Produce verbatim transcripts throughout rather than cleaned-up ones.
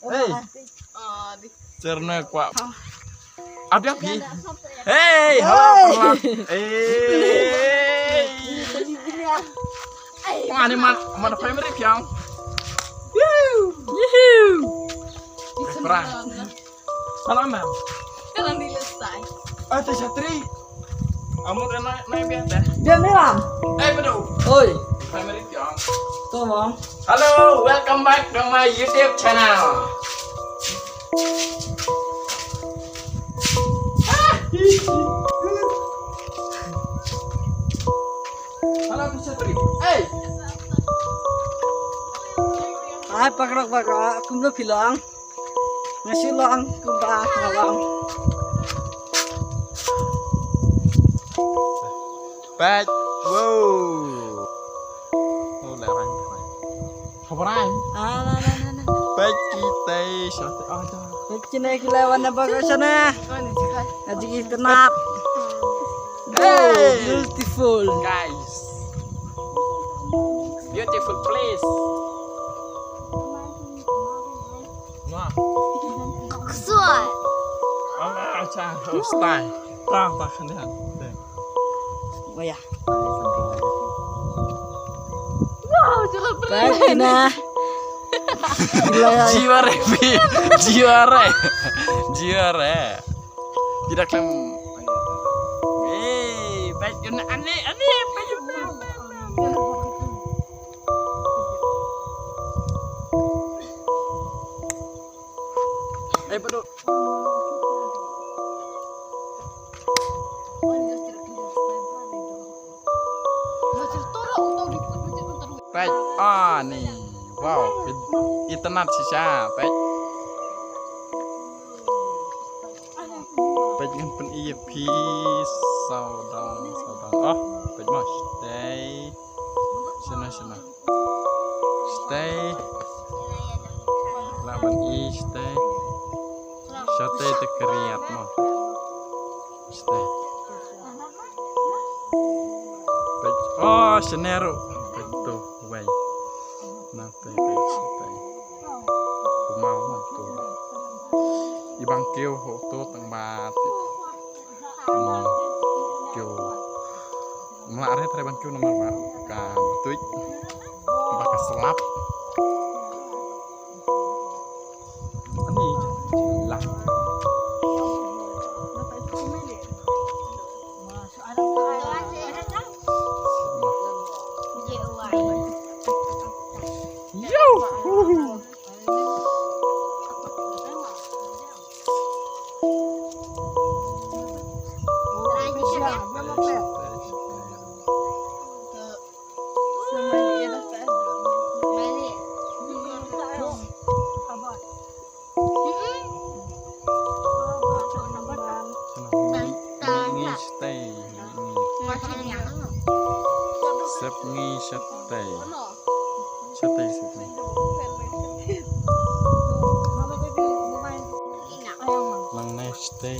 Hey. Cerna kwa. Abia pi. Hey, hello. Hey. Wah, ni man, man family piang. Yuhu. Yuhu. Pernah. Salam, ma'am. Kalang di lesai. Ah, tu Chatri. Amu dah naik, naik biar dah. Biar ni, Bang. Eh, betul. Oi. Family piang. Tu, Bang. Hello, welcome back to my YouTube channel. Hello, tu Chatri. Hey. Hai, pakrak, pakrak. Kumno phi long? Nga shu long kumba nga long. Peit. Wow. Oh, la rang. Khabarai. Ah, la, la, la, la. Peit kita shot. Ah, dah. Peit kine ki la wan na bago sana. Aji internet. Hey, beautiful. Guys. Beautiful place. Wah. Ksoi. Ah, acha, oh, style. Prang, prang, kan dia. Oh ya. Wow, jangan pelan. Baik, Tina. Gila ya. Jiwa re, Pi. Jiwa re. Jiwa re. Tidak klem. Eh, baik, Tina. Ani, ani, baik, Tina. Eh, betul. Peit, ah, ni. Wow, internet shisha, peit. Peit ngan pyni ïa phi sawdong, sawdong. Oh, peit mo, stay. Shano, shano. Stay. Lah ban i stay. Stay te kariat mo. Stay. Peit. Oh, scenario. Peit tu, wei. Na te peit stay. Kumau mo tu. I bang kiew ho tu tang ba ti. Hmm. Kiew. Mla re tre ban kiew namar ba ka tuit. Ba ka slap. Ani lah. Yo. Sep ngi sep tei. Sep tei, sep tei. Lang nai sep tei.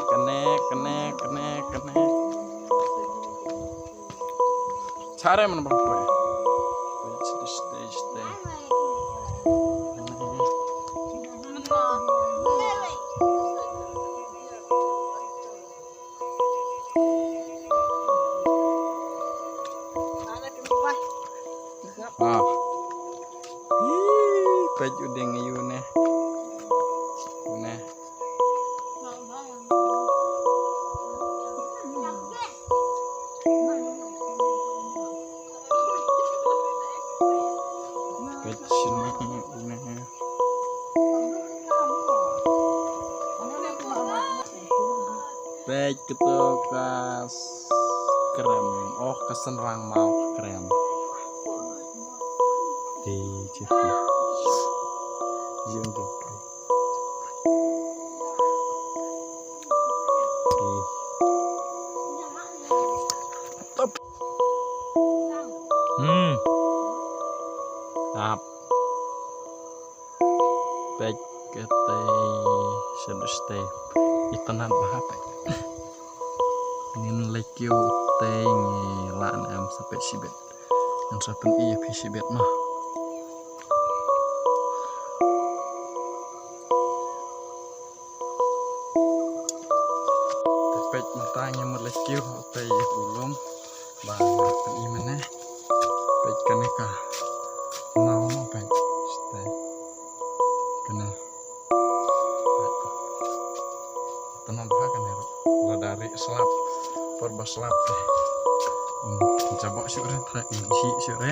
Kane, kane, kane, kane. Sare man bang kue. Stay, stay, stay. Ah. Ih, peit u ding ïa u ne. U ne. Peit shane u ne. Peit kato ka krem. Oh, ka synrang maw ka krem. Te, check. Jom, jom. Te. Top. Hmm. Tap. Peit katei, shadow step. Itynnad bha peit. Ngin leit kiew. Te ngi lah ne em sa peit shibit. Ngan sa pyni ïa phi shibit noh. Te peit mynta ngi mut leit kiew te ïa u lum ba ngan pyni mynne. Peit kane ka maw mo peit. Te kane. Peit. Tang ba kane ruh lada rieh slap. Por ba slap te. Hmm, jabok shuh re, trai ngi shi shuh re.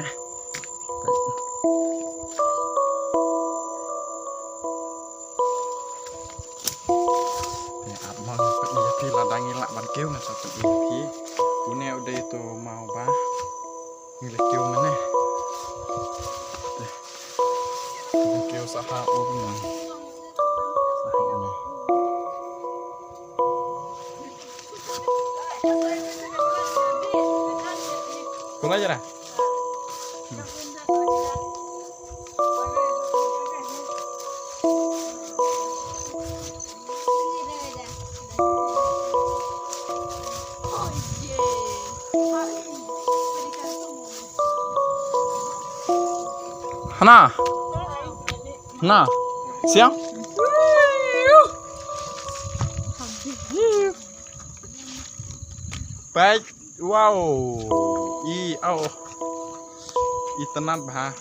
Peit. Te ar mo ngi pyni ïa phi lada ngi lah ban kiew ngan sa pyni ïa phi. Une u dei uto u maw ba ngi la kiew mynne. Te ngi kiew sa ha u ne. Sa ha u ne. Kula jara. Hana. Hana. Siang. Peit, wow. I, au. I tnat bha.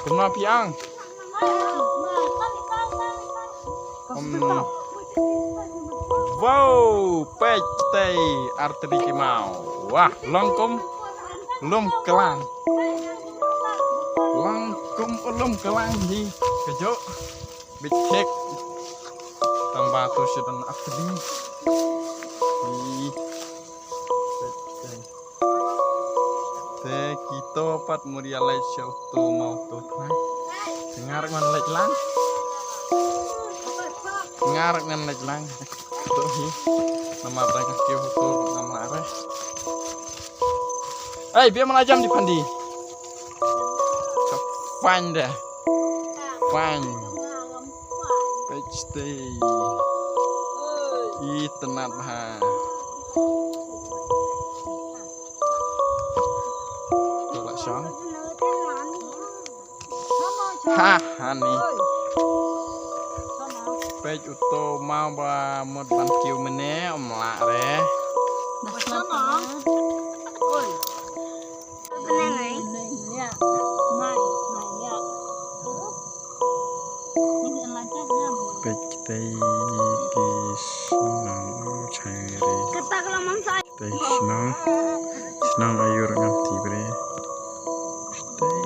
Kumno phi ang? Um. Wow, peit te ar tylli ki maw. Wah, long kum lum klang. Long kum lum klang hi. Kajuh. Bit hek. Tang ba to sha don ar tylli. Hi. Te kito pat mut ïa leit sha uto maw uto trai. Ngar ngan leit lang. Ngar ngan leit lang. To hi. Namar da ka kiew uto ngam lah re. Ei, bia mana jam di pandi. Ka fine de. Fine. Peit te. I tnat bha. To la shong. Ha, hani. Peit uto maw ba mut ban kiew mynne, ym lah re. Peit kitei ki shnong chai re. Kitei shnong. Shnong aiu ruh ngam tip re. Kitei.